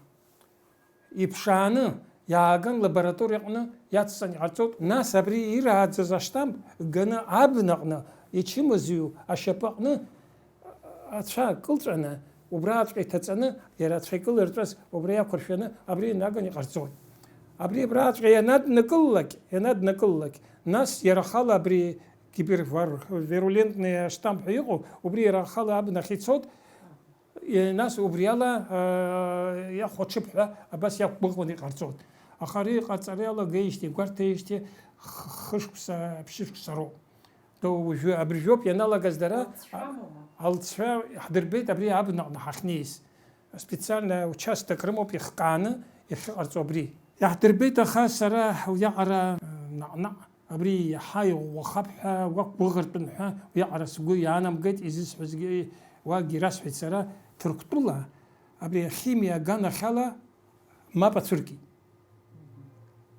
иԥшааны иааган лабораториаҟны иацҵан иҟарҵоит, нас абри ирааӡаз аштамп ганы абнаҟны ичымазаҩу ашьапаҟны ацәа кылҵәаны, убраҵәҟьа иҭаҵаны, иара ацәа икылырҵәаз убра иақәыршәаны абри инаган иҟарҵоит. Абри абраҵәҟьа ианаднакыллак, ианаднакыллак, нас иара ахала абри гипервирулентный аштамп ҳәа иҟоу, убри иара ахала абнахь ицоит, Е, нас убриала, э, иахәаҽып ҳәа абас иақәгәыӷуан иҟарҵоит. Аха ари иҟарҵара иалагеижьҭеи, игәарҭеижьҭеи х-, хышықәса, ԥшьышықәса роуп. Уажәы абыржәоуп ианалагаз дара, Алҵшәа амоума? Алҵшәа ҳдырбеит абри абнаҟны ҳахьнеиз. Специально участок рымоуп ихкааны иахьыҟарҵо абри. Иаҳдырбеит, аха сара уиаҟара, э, наҟ-наҟ Абри иаҳа иӷәӷәахап ҳәа, уақәгәыӷыртәын ҳәа уиаҟара сгәы иаанамгеит, изысҳәазгьы уагьы расҳәеит сара, Ҭырқәтәыла абри ахимиа аганахьала мап ацәыркит.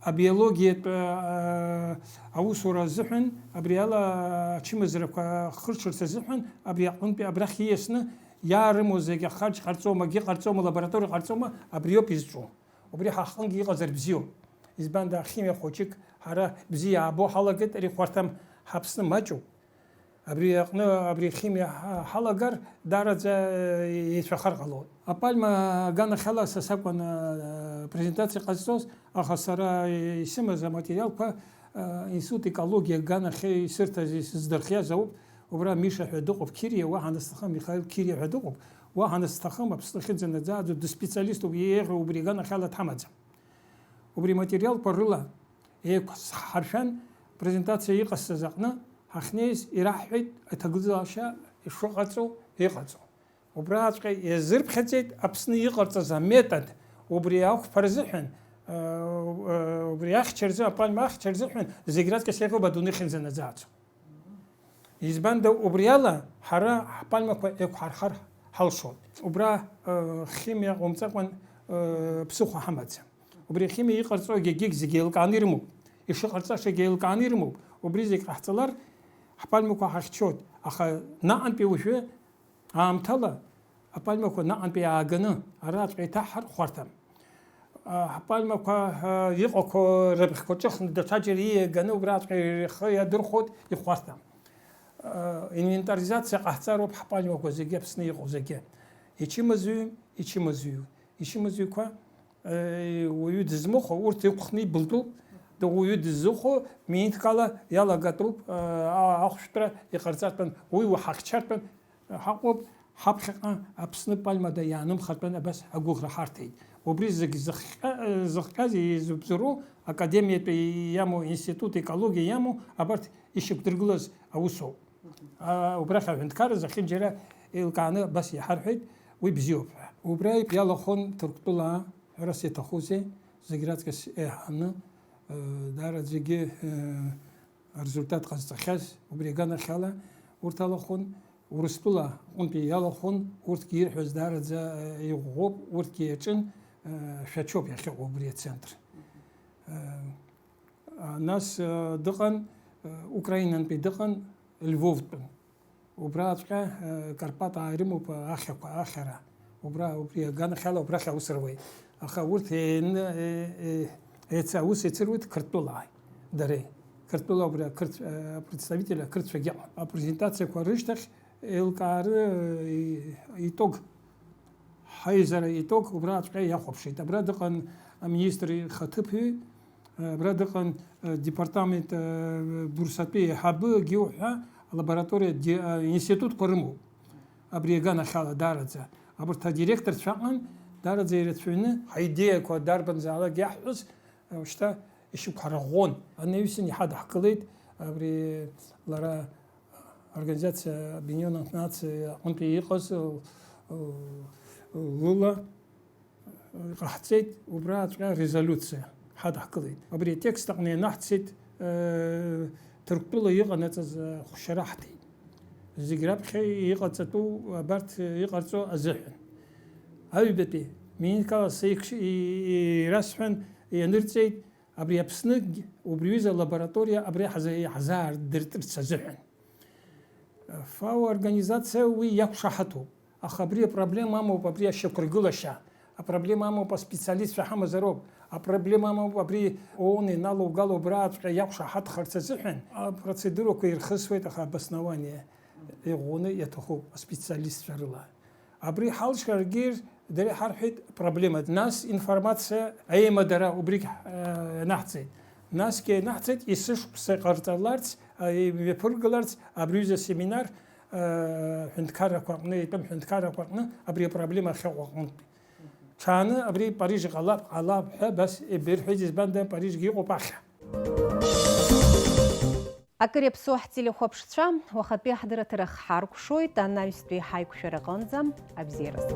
Абиологиатә, аа, аусура азыҳәан, абри ала ачымазарақәа хырҽырц азыҳәан, абри аҟынтәи абрахь ииасны иаарымоу зегьы ахарџь ҟарҵома, акгьы ҟарҵома, лабораториа ҟарҵома, абриоуп изҿу. Убри ҳа ҳҟынгьы иҟазар бзиоуп. Избанда, ахимиа хәыҷык ҳара бзиа иаабо ҳалагеит, ари хәарҭам, ҳаԥсны маҷуп. Абри аҟны, абри ахимиа ҳа-, ҳалагар, даараӡа, э, еицәахар ҟалоит. Апальма аганахьала са сакәын, э, презентациа ҟазҵоз, аха сара исымаз аматериалқәа, э, Институт екологиа аганахьы исырҭаз, исыздырхиаз ауп. Убра Миша ҳәа дыҟоуп, Қириа, уаҳа анысҭахым, Михаил Қириа ҳәа дыҟоуп. Уаҳа анысҭахым, Аԥсны ахьынӡанаӡааӡо дысспециалиступ, иеиӷьу убри аганахьала дҳамаӡам. Убри аматериалқәа рыла еиқәҳаршәан, апрезентациа иҟасҵаз аҟны ҳахьнеиз ираҳҳәеит аҭагылазаашьа ишыҟаҵоу, иҟаҵоу. Убраҵәҟьа иазырԥхьаӡеит Аԥсны иҟарҵаз аметод, убри ақәԥара азыҳәан, э, э, убри ахьча рзы, апальма ахьча рзыҳәан зегь раҵкыс еиӷьуп адунеи ахьынӡанаӡааӡо. Избанда, убри ала ҳара ҳпальмақәа еиқәҳархар ҳалшоит. Убра, э, химиа ҟоумҵакәан, э, ԥсыхәа ҳамаӡам. Убри ахимиа иҟарҵо егьагьы зегьы еилкааны ирымоуп. Ишыҟарҵашагьы еилкааны ирымоуп. Убри зегь ҟаҳҵалар, ҳпальмақәа ҳахьчоит. Аха наҟантәи уажәы аамҭала апальмақәа наҟантәи иааганы араҵәҟьа иҭаҳҳар хәарҭам. А, ҳпальмақәа, а, иҟақәоу рыбӷьқәа ҿыхны даҽаџьара ииаганы убраҵәҟьа ихы иадырхәоит, ихәарҭам. А, инвентаризациа ҟаҳҵароуп ҳпальмақәа зегьы, Аԥсны иҟоу зегьы. Ичымазаҩым, ичымазаҩу. Ичымазаҩқәа, э, уаҩы дызмыхәо, урҭ иқәхны ибылтәуп, да уаҩы дыззыхәо, минуҭк ала иалагатәуп, а, а, ахәшәтәра иҟарҵартәын, уи уҳахьчартәын, ҳаҟоуп, ҳаԥхьаҟа Аԥсны пальмада иаанымхартәын, абас агәыӷра ҳарҭеит. Убри зегь зыхҟьа-, зыхҟьаз, изыбзоуроу академиатәи иамоу, институт екологиа иамоу, абарҭ ишьақәдыргылаз аусоуп. А, убрахь аҳәынҭқарра зехьынџьара еилкааны абас иҳарҳәеит, уи бзиоуп ҳәа. Убра иалахәын Ҭырқәтәылаа, ҳәарас иаҭахузеи, зегь раҵкыс еиҳаны, э, даараӡагьы, э, арезультат ҟазҵахьаз, убри аганахьала урҭ алахәын, Урыстәыла аҟынтәи иалахәын, урҭгьы ирҳәаз даараӡа, э, иӷәӷәоуп, урҭгьы иаҿын, э, шәачоуп иахьыҟоу убри ацентр. Э, а, нас, э, дыҟан, э, Украинантәи дыҟан, Львовтәын. Убраҵәҟьа, э, Карпатаа ирымоуп, э, ахьақәа, ахьара. Убра, убри аганахьала убрахь аус руеит. Аха урҭ еины, е-, е-, еица-, аус еицыруеит Қырҭтәылааи дареи. Қырҭтәыла убри ақырҭ-, э, представитель ақырҭцәагьы ыҟан. Апрезентациақәа рышьҭахь еилкаары, э, итог, ҳаизара итог убраҵәҟьа иахәаԥшит. Абра дыҟан аминистр ихаҭыԥуаҩ, Абра дыҟан, э, департамент, э, Бурсатәи еиҳабы, егьи уҳәа, алабораториа, де-, э, институтқәа рымоуп. Абри аганахьала даараӡа. Абарҭ адиректорцәа ыҟан, даараӡа ирацәаҩны, ҳаидеиақәа дарбанзаалак иаҳҳәоз, э, шьҭа ишьақәҳарӷәӷәон. Анаҩсан иҳадаҳкылеит, абри лара Организациа Объединённых Наций аҟынтәи иҟаз, э, э, лыла. Иҟаҳҵеит убраҵәҟьа резолиуциа ҳадаҳкылеит. Абри атекст аҟны ианаҳҵеит, э, Ҭырқәтәыла иҟанаҵаз ахәшьара ҳҭеит. Зегь раԥхьа иҟаҵатәу абарҭ иҟарҵо азыҳәан. Аҩбатәи, минуҭк ала сеиқәш-, и-, и-, ирасҳәан, ианырҵеит, абри Аԥсны убри ҩыза лабораториа абри ҳаза-, иаҳзаардыртырц азыҳәан. Фао организациа уи иақәшаҳаҭуп, аха абри апроблема амоуп, абри ашьақәыргылашьа, апроблема амоуп аспециалистцәа ҳамазароуп, апроблема амоуп абри ООН иналоугало абраҵәҟьа иақәшаҳаҭхарц азыҳәан апроцедурақәа ирхысуеит, аха обоснование иӷәӷәаны иаҭахуп аспециалистцәа рыла. Абри ҳалшаргьы дара иҳарҳәеит проблема. Нас информациа аимадара убригь, э, ианаҳҵеит. Насгьы ианаҳҵеит, есышықәса иҟарҵаларц, э, имҩаԥыргаларц абри ҩыза семинар, э, ҳәынҭқаррақәа аҟны, итәым ҳәынҭқаррақәа аҟны абри апроблема ахьыҟоу аҟынтәи. Ҽааны абри Париж иҟалап, ҟалап ҳәа абас ибырҳәеит, избанда Парижгьы иҟоуп ахьа. Акыр иаԥсоу ҳтелехәаԥшцәа, уахатәи ҳдырраҭара хҳаркәшоит, анаҩстәи ҳаиқәшәараҟынӡа абзиараз.